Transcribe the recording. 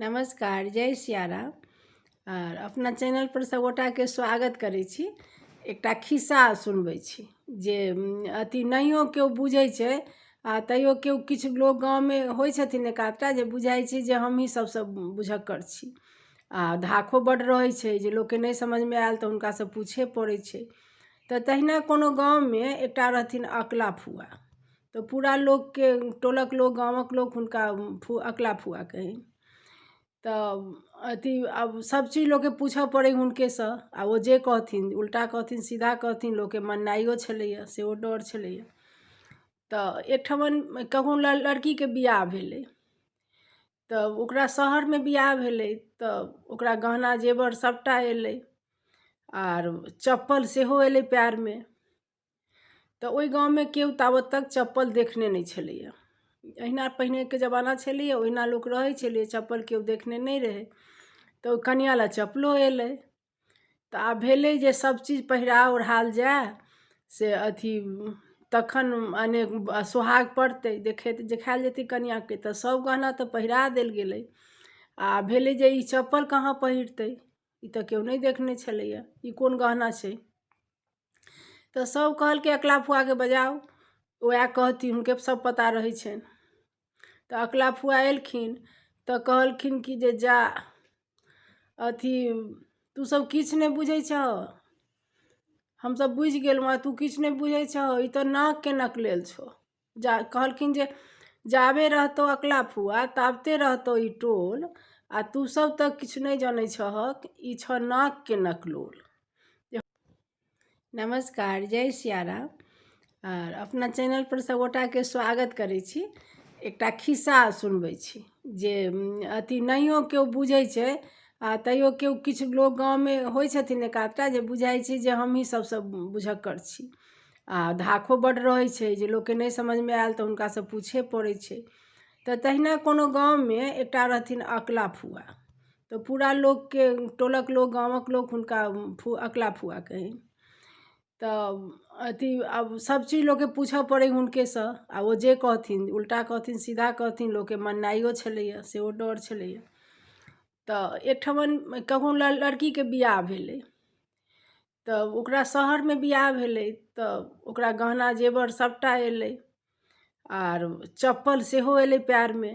नमस्कार, जय सियाराम। आर अपना चैनलपर सभगोटाके स्वागत करै छी। एकटा खिस्सा सुनबै छी जे अथी नहियो केओ बुझै छै आ तैयो केओ किछु लोक गाँवमे होइ छथिन एक आधटा जे बुझाइ छै जे हमहीँ सभसँ बुझक्कर छी। आ धाखो बड्ड रहै छै जे लोकके नहि समझमे आयल तऽ हुनकासँ पूछे पड़ै छै। तऽ तहिना कोनो गाँवमे एकटा रहथिन अकला फुआ। तऽ पूरा लोकके टोलक लोक गामक लोक हुनका अकला फुआ कहै। तऽ अथी आब सभचीज लोकके पूछऽ पड़ै हुनकेसँ आ ओ जे कहथिन उल्टा कहथिन सीधा कहथिन लोकके माननाइयो छलैए सेहो डर छलैए। तऽ एकठमन ककरो लड़कीके बियाह भेलै तऽ ओकरा शहरमे बियाह भेलै तऽ ओकरा गहना जेवर सभटा अयलै आर चप्पल सेहो अयलै पयरमे। तऽ ओहि गाँवमे केओ ताबत तक चप्पल देखने नहि छलैए। एहिना पहिनेके जमाना छलैए, ओहिना लोक रहै छलै, चप्पल केओ देखने नहि रहै। तऽ कनिआँ लए चप्पलो अयलै। तऽ आब भेलै जे सभचीज पहिरा ओढ़ायल जाय से अथी तखन मने सोहाग पड़तै, देखायल जेतै कनिआँके। तऽ सभ गहना तऽ पहिरा देल गेलै। आ भेलै जे ई चप्पल कहाँ पहिरतै, ई तऽ केओ नहि देखने छलैए, ई कोन गहना छै। तऽ सभ कहलकै अकला फुआके बजाउ, उएह कहथिन, हुनके सभ पता रहै छनि। तऽ अकला फुआ एलखिन तऽ कहलखिन कि जे जा अथी तू सब किछु नहि बुझै छह, हमसभ बुझि गेलहुँ आ तू किछु नहि बुझै छह, ई तऽ नाकके नकलेल छौ। जा कहलखिन जे जाबे रहतौ अकला फुआ ताबते रहतौ ई टोल, आ तू सब तऽ किछु नहि जनै छहक, ई छह नाकके नकलोल। नमस्कार, जय सियाराम। आर अपना चैनलपर सभगोटाके स्वागत करै छी। एकटा खिस्सा सुनबै छी जे अथी नहियो केओ बुझै छै आ तैयो केओ किछु लोक गाँवमे होइ छथिन एक आधटा जे बुझाइ छै जे हमहीँ सभसँ बुझक्कर छी। आ धाखो बड्ड रहै छै जे लोकके नहि समझमे आयल तऽ हुनकासँ पूछे पड़ै छै। तऽ तहिना कोनो गाँवमे एकटा रहथिन अकला फुआ। तऽ पूरा लोकके टोलक लोक गामक लोक हुनका अकला फुआ कहै। तऽ अथी आब सभचीज लोकके पूछऽ पड़ै हुनकेसँ आ ओ जे कहथिन उल्टा कहथिन सीधा कहथिन लोकके माननाइयो छलैए, सेहो डर छलैए। तऽ एकठमन ककरो लड़कीके बियाह भेलै तऽ ओकरा शहरमे बियाह भेलै तऽ ओकरा गहना जेवर सभटा अयलै आर चप्पल सेहो अयलै पयरमे।